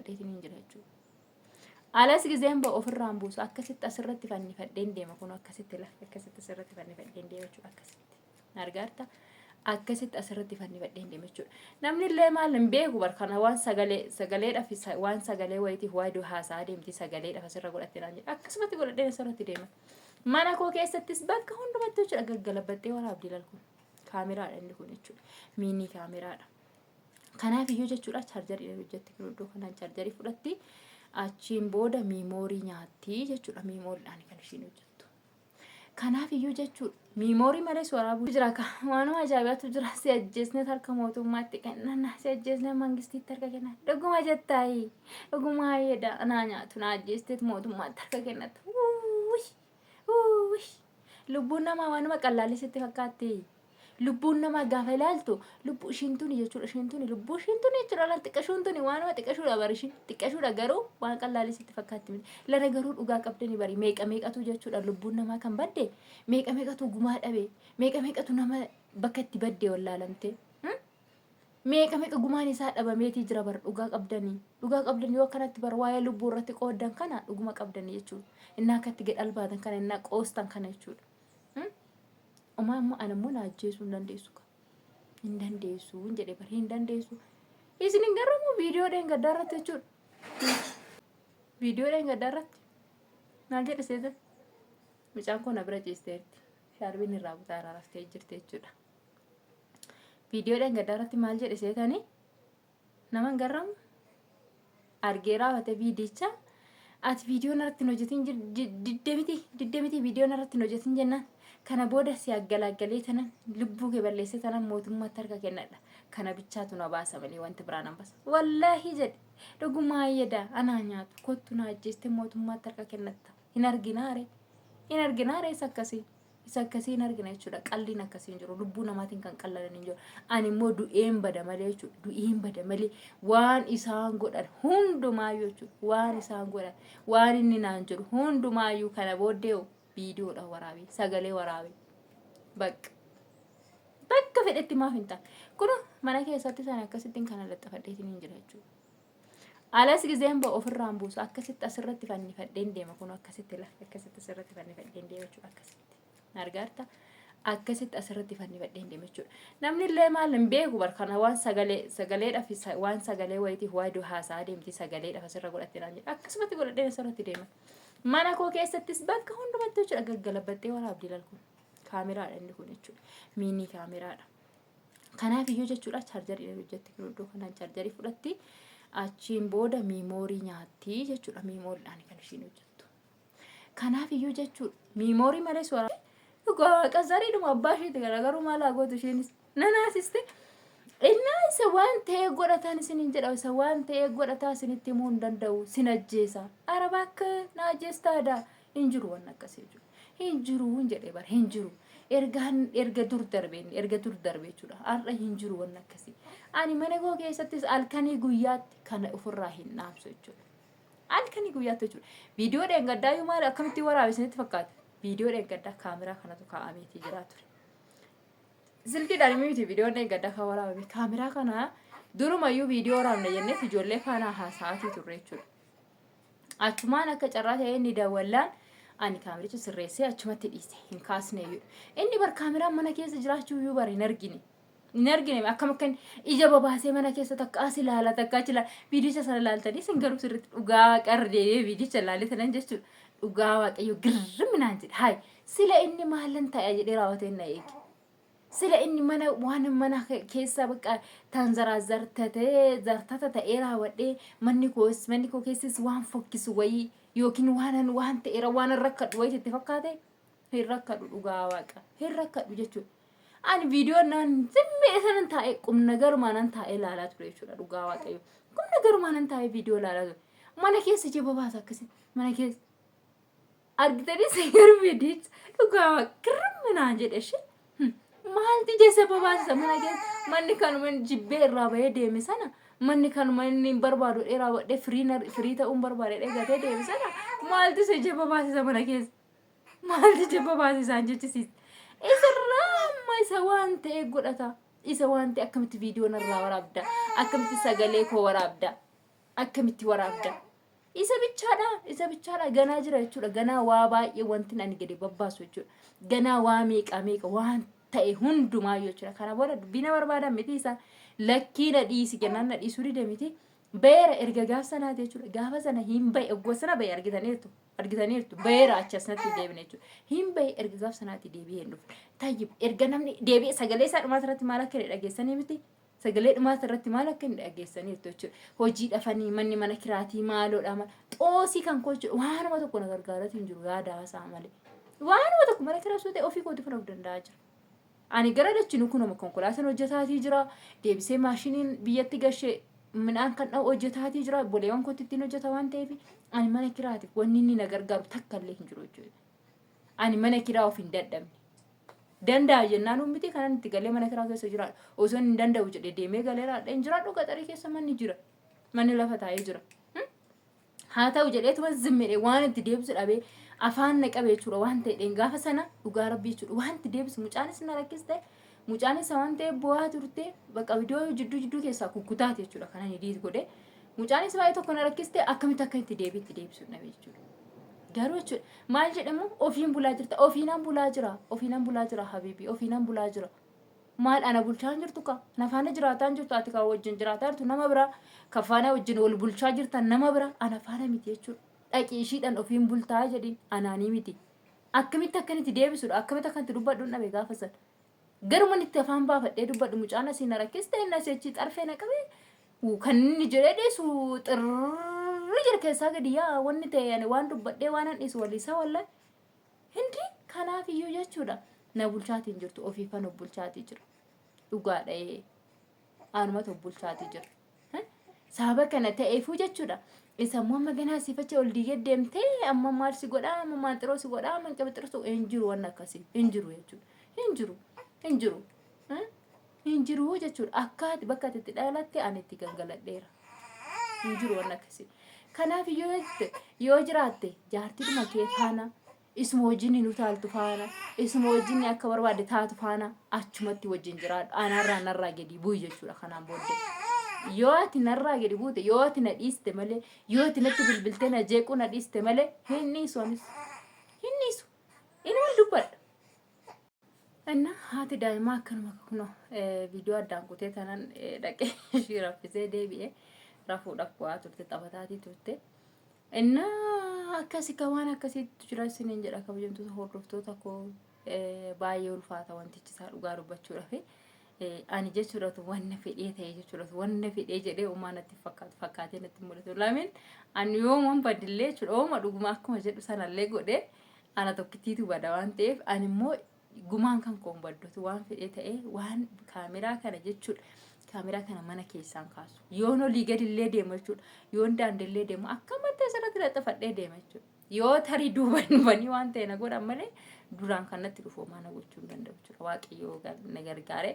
fannifadheetiin hin jira jechuudha. Alas gizeen ba'u ofirraan buusu akkasitti asirratti fannifadheen deema kun akkasitti la akkasitti asirratti fannifadheen deema jechuudha akkasitti. Argaarta akkasitti asirratti fannifadheen deema jechuudha. Namni illee maal hin beeku bar kana waan sagalee sagaleedhaaf waan sagalee wayitiif waa iddoo haasa'aa deemti sagaleedhaaf asirra godhattee naan jedha akkasumatti godhadheen asirratti deema. Mana koo keessattis bakka hundumatti jechuudha gaggalabaxxee waraabdi lalkun. Kaameraadha inni kun jechuudha. Miinii kaameraadha. Kanaaf iyyuu jechuudha chaarjariidhaan hojjetti kun iddoo kanaan chaarjarii fudhatti achiin booda miimoorii nyaatti jechuudha miimooriidhaan kan ishiin hojjettu. Kanaaf iyyuu jechuudha miimoorii malees waraabuu jira ka waanuma ajaa'ibaatu jira si ajjeesne harka mootummaatti kennana si ajjeesne mangistiitti harka kennan dhuguma jettaayi dhuguma hayyeedha naa nyaatu naa ajjeesteet mootummaatti harka kennata. Wuuy wuuy lubbuun namaa waanuma qallaalli sitti fakkaatti. Lubbuun namaa gaafa ilaaltu lubbuu ishiin tuni jechuudha ishiin tuni lubbuu ishiin tuni jechuudha laal xiqqashuun tuni waanuma xiqqashuudha bari ishiin xiqqashuudha garuu waan qallaalii sitti fakkaatti miti lana garuu dhugaa qabdani bari meeqa meeqatu jechuudha lubbuun namaa kan badde meeqa meeqatu gumaa dhabe meeqa meeqatu nama bakka itti badde wallaalamte meeqa meeqa gumaan isaa dhabameetii jira bar dhugaa qabdanii dhugaa qabdanii yoo akkanatti bar waa'ee lubbuu irratti qooddan kana dhuguma qabdanii jechuudha innaa akkatti gad albaatan kana innaa qoostan kana jechuudha. Omaa immoo ana immoo na ajjeesuu hin dandeessu. Hin dandeessu hin jedhe bar hin dandeessu. Isin hin garramu viidiyoo dheengaddaa irratti jechuudha. Viidiyoo dheengaddaa irratti maal jedhe seetan? Mucaan koo na bira ciisteerti. Shaarbiin irraa butaa irraa raftee jirti jechuudha. Viidiyoo dheengaddaa irratti maal jedhe seetanii? Nama hin garramu? Argee raawwate viidicha. Ati viidiyoo narratti hin hojjetin didde miti didde miti viidiyoo narratti hin hojjetin jennaan. Kana booda si aggalaggalee tanan lubbuu kee balleessee tanan mootummaatti harka kennadha. Kana bichaatu na baasa malee wanti biraa nan baasa. Wallaahi jedhe dhugumaa yeda anaa nyaatu kottu na ajjeeste mootummaatti harka kennatta. Hin arginaare hin arginaare isa akkasii. Isa akkasii hin argina jechuudha. Qalliin akkasii hin jiru. Lubbuu namaatiin kan qallalan hin jiru. Ani immoo du'een bada malee jechuudha. Du'een bada malee waan isaan godhan hundumaayyuu jechuudha. Waan isaan godhan waan inni naan jedhu hundumaayyuu kana booddee viidiyoodhaan waraabee sagalee waraabee bakka bakka fedhetti maaf hin taane. Kun mana keessatti isaan akkasittiin kana laxxafadheetiin hin jira jechuudha. Alas gizeen ba'u ofirraan buusu akkasitti asirratti fannifadheen deema kun akkasitti la akkasitti asirratti fannifadheen deema jechuudha akkasitti argaarta akkasitti asirratti fannifadheen deema jechuudha. Namni illee maal hin beeku bar kana waan sagalee sagaleedhaaf waan sagalee wayitiif waa iddoo haasa'aa deemti sagaleedhaaf asirra godhattee naan jedha akkasumatti godhadheen asirratti deema. Mana koo keessattis bakka hundumatti jechuudha gaggalabaxxee waraabdi lalkun kaameraadha inni kun jechuudha miinii kaameraadha. Kanaaf iyyuu jechuudha chaarjariidhaan hojjetti kun iddoo kanaan chaarjarii fudhatti achiin booda miimoorii nyaatti jechuudha miimooriidhaan kan ishiin hojjettu. Kanaaf iyyuu jechuudha miimoorii malee suura dhugaa waaqa zariidhuma abbaa isheeti gara garuu maal haa gootu isheenis nanaasiste. Innaa isa waan ta'ee godhataan isiniin jedha isa waan ta'ee godhataa isinitti himuu hin danda'u sin ajjeesa. Araba akka na ajjeestaadha hin jiru waan akkasii jechuudha. Hin jiru hin jedhee bara hin jiru. Ergaan erga dur darbe inni erga dur darbe jechuudha. Har'a hin jiru waan akkasii. Ani mana koo keessattis halkanii guyyaatti kana ofirraa hin dhaamsu jechuudha. Halkanii guyyaatti jechuudha. Viidiyoo dheengaddaayyuu maal akkamitti waraabe isinitti fakkaata? Viidiyoo dheengaddaa kaameraa kanatu kaa'ameetii jira ture. Silkiidhaan miti viidiyoon dheengaddaa kan waraabame. Kaameraa kana durumayyuu viidiyoo waraabna jenneef ijoollee faana haasa'aatii turre jechuudha. Achumaan akka carraa ta'ee inni dawwallaan ani kaamericha sirreessee achumatti dhiise hin kaasne iyyuu. Inni bar kaameraan mana keessa jiraachuu iyyuu bar hin argine. Hin argine akkam akka inni ija babaasee mana keessa takka as ilaala takka achi ilaala. Viidiyicha sana ilaaltanii isin garuu sirriitti dhugaa qarra deebi'ee viidiyicha ilaalee sanan jechuudha. Dhugaa waaqayyo girrimi naan jedhe. Hayi sila inni maalan ta'a jedhee raawwatee na eege. Sila inni mana waan mana keessa bakka tanzaraazartatee zartata ta'ee raawwadhee manni koos manni koo keessis waan fokkisu wayii yookiin waanan waan ta'eera waan rakkadhu wayii itti fakkaate hin rakkadhu dhugaa waaqa hin rakkadhu jechuudha. Ani viidiyoo naan zimmee sanan taa'ee qubna garumaa nan taa'ee ilaalaa ture jechuudha dhugaa waaqayyo. Qubna garumaa nan taa'ee viidiyoo ilaalaa ture. Mana keessa ija babaasa akkasitti mana keessa. Argitanii seer viidiyicha dhugaa kirrimmi naan jedhe ishee. Maaltu ija isa babaasisa mana keessa manni kanuma inni jibbee irraa bahee deeme sana manni kanuma inni hin barbaadu dheeraa godhee firii ta'uun barbaade dheegatee deeme sana maaltu isa ija babaasisa mana keessa maaltu ija babaasisa isaan jechisiisa. Isarraa amma isa waan ta'e godhata isa waan ta'e akkamitti viidiyoo narraa waraabda akkamitti sagalee koo waraabda. Akkamitti waraabda? Isa bichaadha, isa bichaadha ganaa jira jechuudha. Ganaa waa baay'ee wanti ani gadi babbaasu jechuudha. Ganaa waa meeqa meeqa waan ta'e hundumaa jechuudha. Kana booda dubbii na barbaadan miti isaan lakkii na dhiisi jennaan na dhiisuu dide miti. Beera erga gaaf sanaati jechuudha. Gaafa sana hin ba'e oggoo sana ba'e argitaniirtu. Argitaniirtu. Beera achi asnatti hin deebine jechuudha. Hin ba'e erga gaaf sanaati deebi'ee hin dhufne. Tayyib erga namni deebi'e sagalee isaa dhumaa irratti maal akka dhageessanii miti. Sagalee dhumaa irratti maal akka inni dhageessaniirtu jechuudha. Hojii dhafanii manni mana kiraatii maaloodha xoosii kan koo jechuudha. Waanuma tokko na gargaaratu hin jiru yaada haasaa malee. Waanuma tokko mana kiraasuu ta'e ofii kootiif of danda'aa jira. Ani gara dachinu kunuma konkolaataan hojjetaatii jira. Deebisee maashiniin biyyatti gashee midhaan kan dha'u hojjetaatii jira. Obboleewwan kootti ittiin hojjeta waan ta'eef ani mana kiraatiif wanni inni na gargaaru takka illee hin jiru jechuudha. Ani mana kiraa of hin dadhabne. Danda'a jennaan miti kanan itti galee mana kiraa keessa jiraadhu. Osoo hin danda'u jedhee deemee galee raadhee hin jiraadhu gaxarii keessa manni jira. Manni lafa taa'ee jira. Haa ta'u jedheetuma zimmedhe waan itti deebisu dhabee afaan na qabe jechuudha waan ta'edheen gaafa sana dhugaa rabbii jechuudha waan itti deebisu mucaanis na rakkiste mucaanis waan ta'e bu'aa turte bakka viidiyoo jidduu jidduu keessaa kukkutaati jechuudha kanan idiit godhe mucaanis baay'ee tokko na rakkiste akkamitti akka itti deebii itti deebisu dhabe jechuudha. Garuu jechuudha maal jedhamu ofiin bulaa jirta ofiinan bulaa jira ofiinan bulaa jira habiibii ofiinan bulaa jira. Maal ana bulchaa hin jirtu ka na faana jiraataa hin jirtu ati ka wajjin jiraataa jirtu nama biraa ka faana wajjin wal bulchaa jirtan nama bira ana faana miti jechuudha. Dhaqi ishiidhaan ofiin bultaa jedhiin anaanii miti. Akkamitti akka itti deebisudha akkamitti akka itti dubbadhu hin dhabe gaafa sana. Garuma itti afaan baafadhee dubbadhu mucaan asii na rakkiste inni asii achi xarfee na qabee kan inni jedhee dhiisu xirri jira keessaa gadi yaa wanni ta'e ani waan dubbadhee waan an dhiisu waliisaa wallahi. Hindi kanaaf iyyuu jechuudha na bulchaatii hin jirtu ofiifan of bulchaatii jira. Dhugaadha ee anumatu of bulchaatii jira. Sababa kana ta'eefuu jechuudha. Isa immoo amma ganaa siifacha ol diigee deemtee amma maal si godhaa amma maal xiroo si godhaa amma qabxiroo si hin jiru waan akkasii hin jiru jechuudha. Hin jiru hin jiru hin jiru jechuudha. Akka ati bakka ati itti dhalatte ani itti gangaladheera. Hin jiru waan akkasii. Kanaaf iyyuu jette yoo jiraatte jaartiidhuma kee faana isuma wajjin hin utaaltu faana isuma wajjin akka barbaadde taatu faana achumatti wajjin jiraadhu anarraa narraa gadi bu'i jechuudha kanaan booddee. Yoo ati narraa gadi buute yoo ati na dhiiste malee yoo ati natti bilbiltee na jeequu na dhiiste malee hin dhiisu anis hin dhiisu inuma dubbadha. Inna haati daa'imaa akkanuma kunoo viidiyoo addaan kutee tanan dhaqee ishii raffisee deebi'e rafuudhaaf bu'aa turte taphataatii turte. Inna akkasi ka waan akkasiitu jira isiniin jedha kabajamtoota hordoftoota koo baay'ee ulfaata wantichi isaa dhugaa dubbachuudhaaf. Ani jechuudhaatu wanna fedhee ta'e jechuudhaatu wanna fedhee jedhee uumaa natti fakkaatu fakkaatee natti mul'atu. Lamin ani yooman badillee jechuudha ooma dhuguma akkuma jedhu sanallee godhee ana tokkittiitu bada waan ta'eef ani immoo gumaan kan koon baddutu waan fedhee ta'e waan kaameraa kana jechuudha. Kaameraa kana mana keessaan kaasu. Yoon olii gadillee deemu jechuudha. Yoon daandillee deemu akkamatti asirratti laxxafadhee deema jechuudha. Yoo tarii duuban dhufanii waan ta'e na godhan malee duraan kan natti dhufu homaa na gochuu hin danda'u jechuudha. Waaqayyo na gargaare.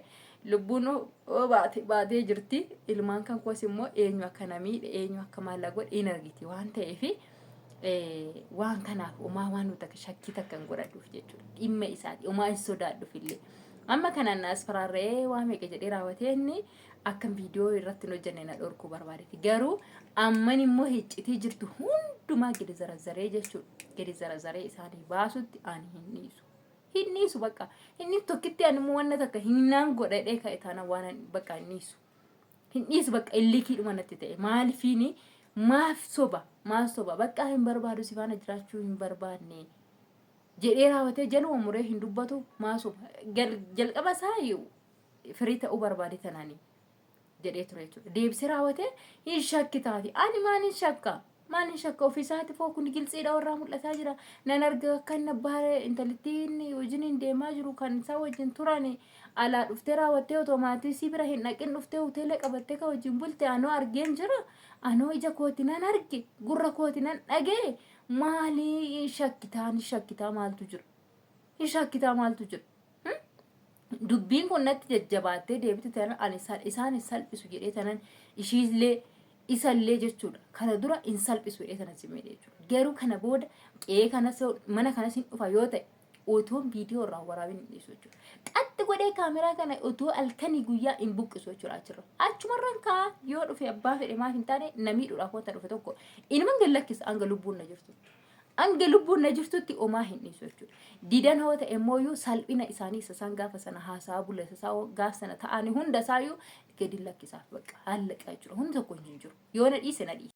Lubbuun baate baatee jirti. Ilmaan kan koos immoo eenyu akka na miidhe eenyu akka maal na godhe hin argiti waan ta'eefi. Waan kanaaf homaa waan nuti akka shakkii takka hin godhadhuuf jechuudha. Dhimma isaati homaa hin sodaadhuuf illee. Amma kanaan na asfaraarra'ee waa meeqa jedhee raawwatee inni akka viidiyoo irratti hin hojjenne na dhorkuu barbaadeeti. Garuu amman immoo hiccitii jirtu hundumaa gadi zarazaree jechuudha. Gadi zarazaree isaanii baasutti ani hin dhiisu. Hin dhiisu bakka. Inni tokkitti ani immoo wanna takka hin naan godhadhee ka'e taana waan bakka hin dhiisu. Hin dhiisu bakka illikiidhuma natti ta'e. Maalifiini maaf soba maaf soba bakka hin barbaadu si faana jiraachuu hin barbaadne. Jedhee raawwatee jaluma muree hin dubbatu maa soba. Jalqaba isaa firii ta'uu barbaade tanaani jedhee ture jechuudha. Deebisee raawwatee hin shakkitaati. Ani maal hin shakka? Maal hin shakka? Ofiisaati foo kun giltsiidha warraa mul'ataa jira. Nan arga akka inni abbaa intalittiin wajjin hin deemaa jiru kan isaa wajjin turan alaa dhuftee raawwattee otoo maatii isii bira hin dhaqin dhuftee hoteela qabattee kan wajjin bulte anoo argeen jira. Anoo ija kooti nan arge gurra kooti nan dhagee maalii hin shakkitaa hin shakkitaa maaltu jira? Hin shakkitaa maaltu jira? Dubbiin kun natti jajjabaattee deebite tanan ani isaan hin salphisu jedhee tanan ishiillee isallee jechuudha. Kana dura hin salphisu jedhee tanan si miidhe jechuudha. Garuu kana booda qe'ee kanas mana kanas hin dhufa yoo ta'e utuun viidiyoo irraa waraabin hin dhiisu jechuudha. Qaxxa Akkasitti godhee kaameraa kana utuu halkanii guyyaa hin buqqisu jechuudha achirra. Achumarraan kaa yoo dhufe abbaa fedhe maaf hin taane na miidhuudhaaf wanta dhufe tokko inuman gad lakkisa hanga lubbuun na jirtutti. Hanga lubbuun na jirtutti omaa hin dhiisu jechuudha. Didan hoo ta'e immoo salphina isaanii isa isaan gaafa sana haasaa bulla isa isaan gaafa sana ta'anii hunda isaayyuu gadi lakkisaaf bakka haallaqa jechuudha. Hundi tokko hin jiru. Yoo na dhiise na dhiise.